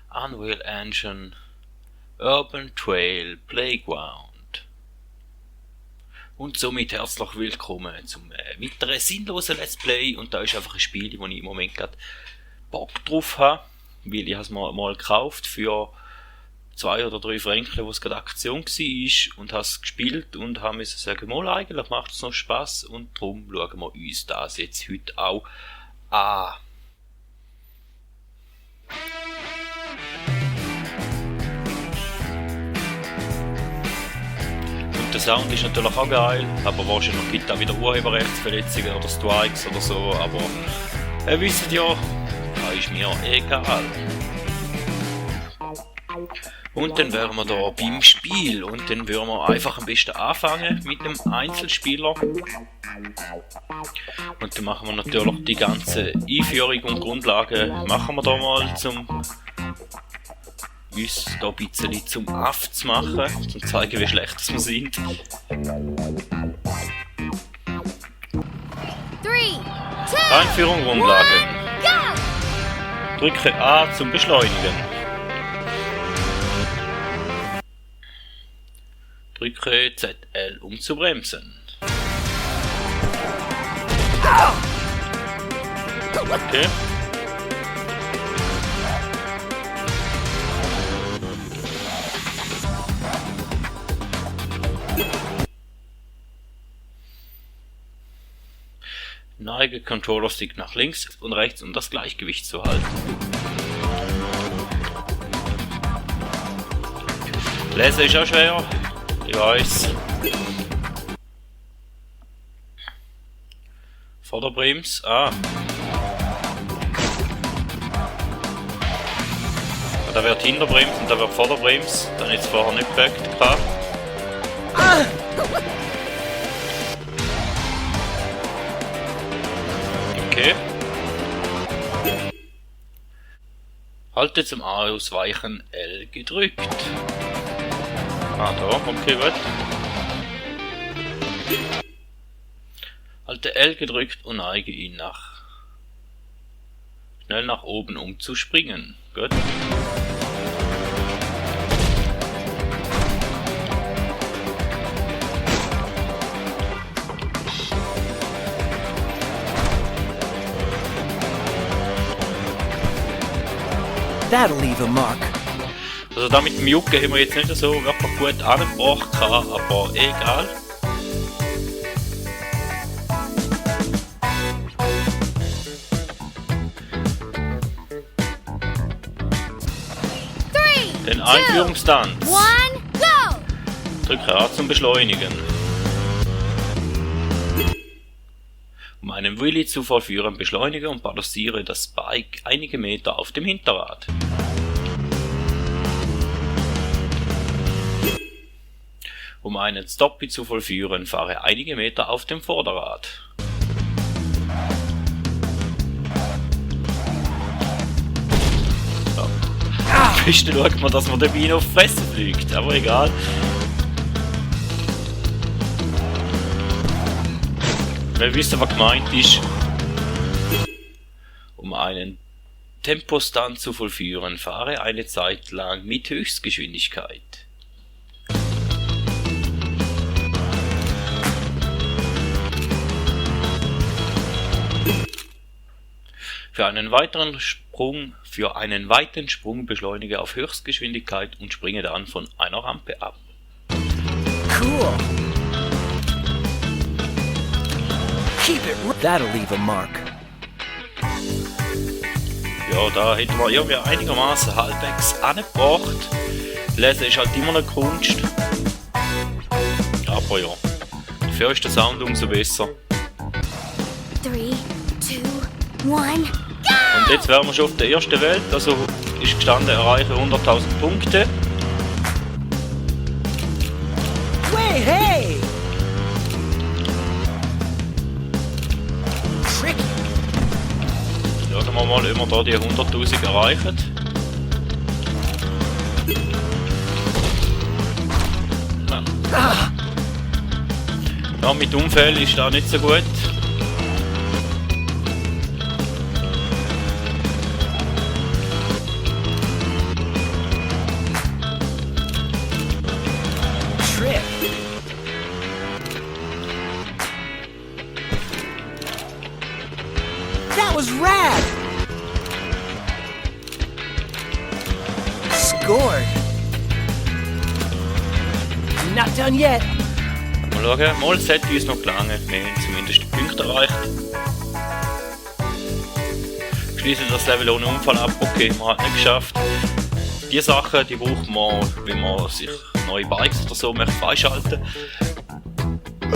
Unreal Engine Urban Trail Playground. Und somit herzlich willkommen zum weiteren sinnlosen Let's Play. Und da ist einfach ein Spiel, wo ich im Moment gerade Bock drauf habe, weil ich es mal gekauft für 2 oder 3 Franken, wo es gerade Aktion war, und habe es gespielt und habe mir sagen, mal, eigentlich macht es noch Spass, und darum schauen wir uns das jetzt heute auch an. Und der Sound ist natürlich auch geil, aber wahrscheinlich gibt es auch wieder Urheberrechtsverletzungen oder Strikes oder so, aber ihr wisst ja, das ist mir egal. Und dann wären wir da beim Spiel und dann würden wir einfach am besten anfangen mit dem Einzelspieler. Und dann machen wir natürlich die ganze Einführung und Grundlagen machen wir da mal, zum uns da ein bisschen zum Aff zu machen, zum zu zeigen, wie schlecht wir sind. 3, 2, Einführung, Grundlagen. go! Drücke A zum Beschleunigen. Drücke ZL, um zu bremsen. Okay. Neige Controller-Stick nach links und rechts, um das Gleichgewicht zu halten. Lesen ist auch schwer. Ich weiß. Vorderbrems. Da wird Hinterbrems und da wird Vorderbrems. Dann jetzt vorher nicht gepackt. Okay. Halte zum Ausweichen L gedrückt. Da, okay, gut. Halte L gedrückt und neige ihn schnell nach oben, um zu springen. Gut. That'll leave a mark. Also da mit dem Jucken haben wir jetzt nicht so wirklich gut angebracht, aber egal. Den Einführungstanz. 1, go! Drücke A zum Beschleunigen. Um einen Wheelie zu vollführen, beschleunige und balanciere das Bike einige Meter auf dem Hinterrad. Um einen Stoppie zu vollführen, fahre einige Meter auf dem Vorderrad. Ja. Am besten schaut man, dass man der Biene auf die Fresse fliegt, aber egal. Wir wissen, was gemeint ist. Um einen Tempostand zu vollführen, fahre eine Zeit lang mit Höchstgeschwindigkeit. Für einen weiten Sprung beschleunige auf Höchstgeschwindigkeit und springe dann von einer Rampe ab. Cool. Keep it. That'll leave a mark. Ja, da hätten wir irgendwie einigermaßen halbwegs angebracht. Lesen ist halt immer eine Kunst. Aber ja, dafür ist der Sound umso besser. 3, 2, 1, go! Und jetzt wären wir schon auf der ersten Welt, also ist gestanden, erreiche 100.000 Punkte. Way, hey! Tricky. Schauen wir mal, ob wir da die 100.000 erreichen. Ja, mit Unfällen ist das nicht so gut. Not done yet. Mal schauen, mal es hat uns noch gelangen. Wir haben zumindest die Punkte erreicht. Schließen das Level ohne Unfall ab. Okay, man hat nicht geschafft. Die Sachen, die braucht man, wenn man sich neue Bikes oder so möchte freischalten.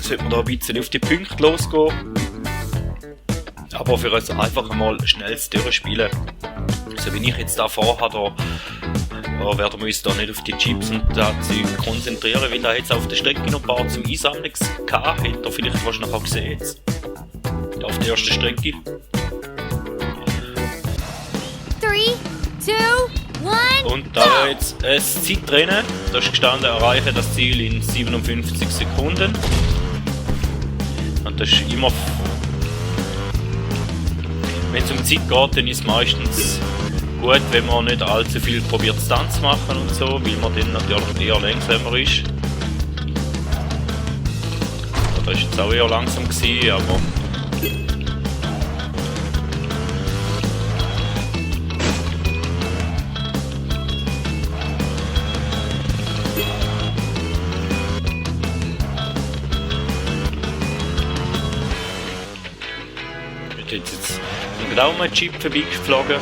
Sollte man da ein bisschen auf die Punkte losgehen. Aber für uns einfach mal schnell zu durchspielen. So wie ich jetzt da vorhabe, da werden wir uns da nicht auf die Chips und das Zeug konzentrieren, weil da jetzt auf der Strecke noch ein paar zum Einsammeln gehabt. Hätte ihr vielleicht wahrscheinlich auch gesehen jetzt. Da auf der ersten Strecke. 3, 2, 1. Und da jetzt ein Zeitrennen. Da ist gestanden, erreiche das Ziel in 57 Sekunden. Und das ist immer... Wenn es um Zeit geht, dann ist es meistens gut, wenn man nicht allzu viel probiert Stunts zu machen und so, weil man dann natürlich eher langsamer ist. Das war jetzt auch eher langsam gewesen, aber... Jetzt genau mal ein Jeep vorbeigeflogen.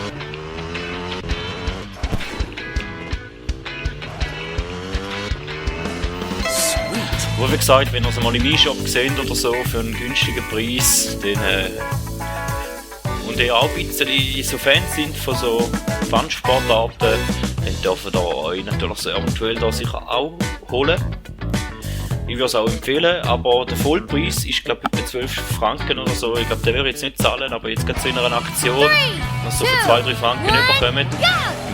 Wo wie gesagt, wenn ihr es mal im E-Shop seht oder so für einen günstigen Preis, dann und ihr auch ein bisschen so Fans sind von so Fun-Sportarten, dann dürfen ihr euch natürlich so eventuell da sicher auch holen. Ich würde es auch empfehlen, aber der Vollpreis ist glaube ich etwa 12 Franken oder so. Ich glaube, den würde ich jetzt nicht zahlen, aber jetzt gerade so in einer Aktion, dass so für 2-3 Franken überkommen,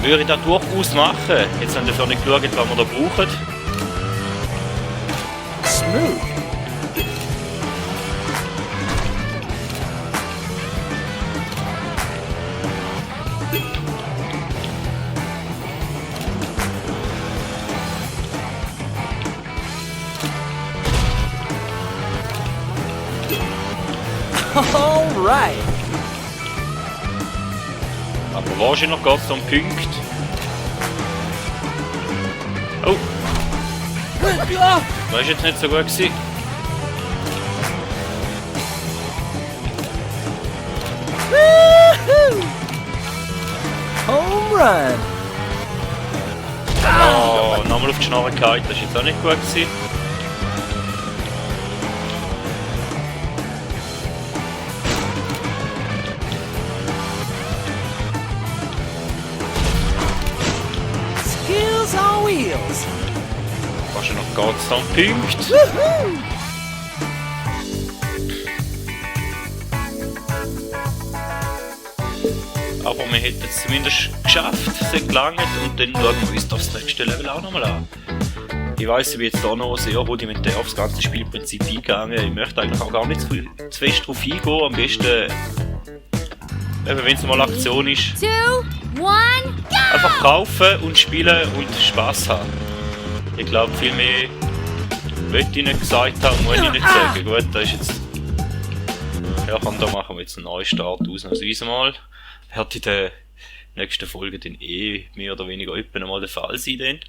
würde ich das durchaus machen. Jetzt haben wir dafür nicht geschaut, was wir da brauchen. Smooth. Alright. Aber wahrscheinlich geht es um Punkte. Oh! Das ist jetzt nicht so gut gewesen. Woohoo! Home run. Oh, nochmal auf die Schnarre gehalten, das ist jetzt auch nicht gut gewesen. Skills on wheels. Wahrscheinlich geht es um Punkte. Woohoo! Aber wir hätten es zumindest geschafft, es hat gelangt und dann schauen wir uns das nächste Level auch nochmal an. Ich weiss, ich bin jetzt hier noch sehr rudimentär aufs ganze Spielprinzip eingegangen. Ich möchte eigentlich auch gar nicht zu fest drauf eingehen. Am besten, wenn es mal Aktion ist, 2, 1, go! einfach kaufen und spielen und Spass haben. Ich glaube, viel mehr möchte ich nicht gesagt haben, muss ich nicht sagen. Gut, das ist jetzt... Ja, komm, da machen wir jetzt einen Neustart ausnahmsweise mal. Wird in der nächsten Folge dann mehr oder weniger etwa mal der Fall sein. Dann.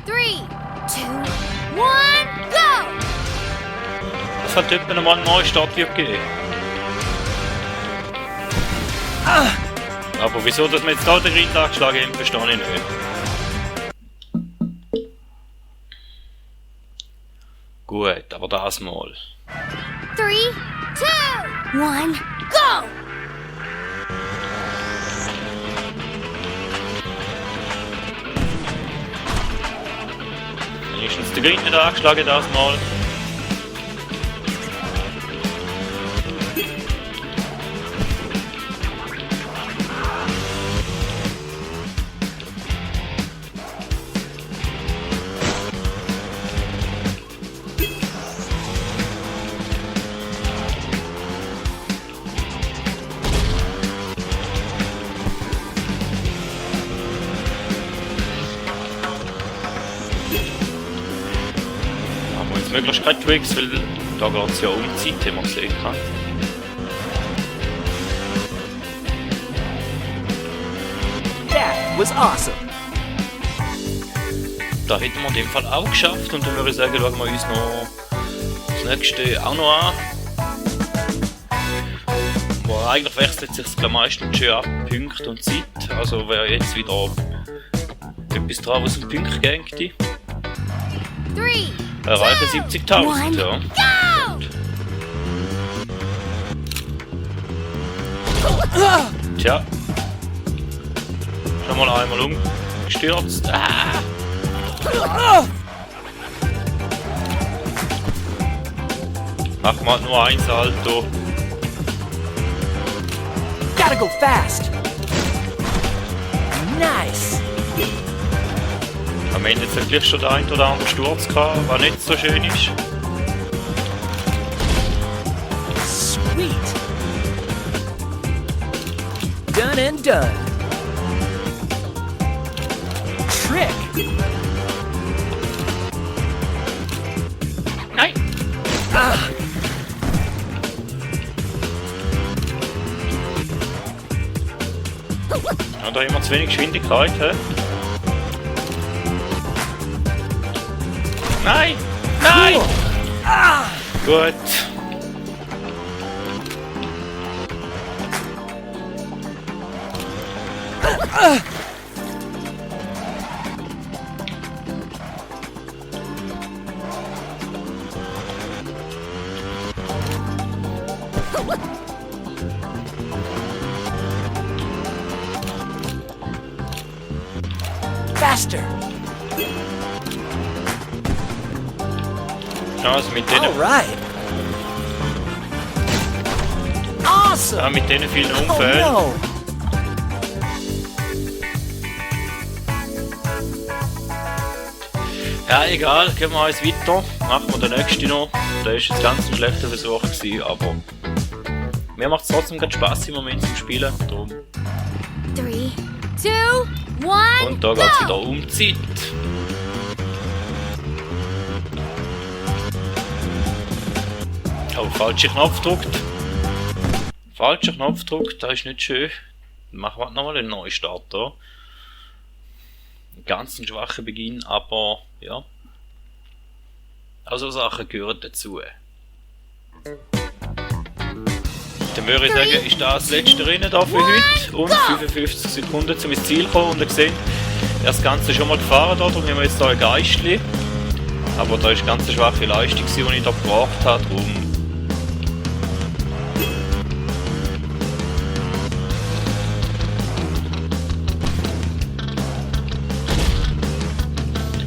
3, 2, 1, go! Es hat etwa mal einen Neustart wird geben. Aber wieso, dass wir jetzt da den Grind angeschlagen haben, verstehe ich nicht. Gut, aber das mal. 3, 2, 1, go! Wenigstens den Grind nicht angeschlagen, das mal. Möglichst keine Tricks, weil da geht es ja um Zeit, wie man sehen kann. That was awesome. Da hätten wir in dem Fall auch geschafft und dann würde ich sagen, schauen wir uns noch das nächste auch noch an. Wo eigentlich wechselt sich das meistens schön ab, Punkte und Zeit. Also wäre jetzt wieder etwas dran, was um Punkte geht. 3, Erreichen 70.000, ja. go! Tja. Schon mal einmal umgestürzt. Ah. Mach mal nur ein Salto. Gotta go fast. Nice. Am Ende hat es gleich schon der ein oder andere Sturz gehabt, was nicht so schön ist. Sweet. Done and done. Trick. Nein! Ah. Ja, da haben wir zu wenig Geschwindigkeit, hä? Nein! Nein! Cool. Ah. Gut. Faster. Also mit denen, Alright. Awesome. mit denen vielen Oh Unfällen. no. Ja, egal, gehen wir eins weiter. Machen wir den nächsten noch. Der ist jetzt ganz ein schlechter Versuch gewesen, aber mir macht es trotzdem gerade Spaß im Moment zum Spielen. Darum. 3, 2, 1, Und da geht es wieder um Zeit. Oh, falscher Knopf gedrückt. Falscher Knopf gedrückt, das ist nicht schön. Dann machen wir nochmal einen Neustart da. Ein ganz schwacher Beginn, aber ja. Also Sachen gehören dazu. Dann würde ich sagen, ist das letzte Rennen da für heute. Und 55 Sekunden zum Ziel kommen. Und ihr seht, das Ganze schon mal gefahren da, darum haben wir jetzt hier ein Geistli. Aber da ist eine ganz schwache Leistung, die ich da gebracht habe. Darum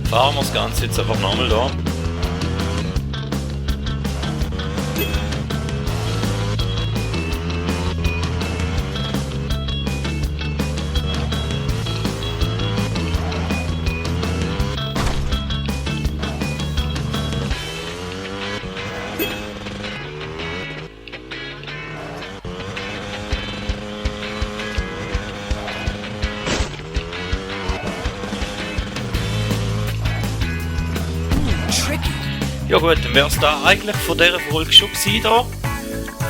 fahren wir das Ganze jetzt einfach nochmal da. Tricky. Ja gut, dann wäre es da eigentlich von dieser Folge schon gewesen da.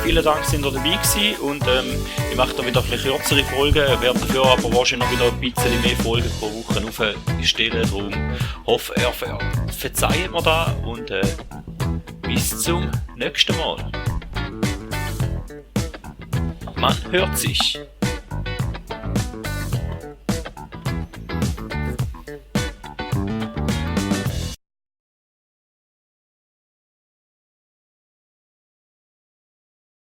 Vielen Dank, sind ihr dabei gewesen und ich mache da wieder ein bisschen kürzere Folgen, werde dafür aber wahrscheinlich noch wieder ein bisschen mehr Folgen pro Woche aufstellen. Darum hoffe ihr verzeiht mir da und bis zum nächsten Mal. Man hört sich.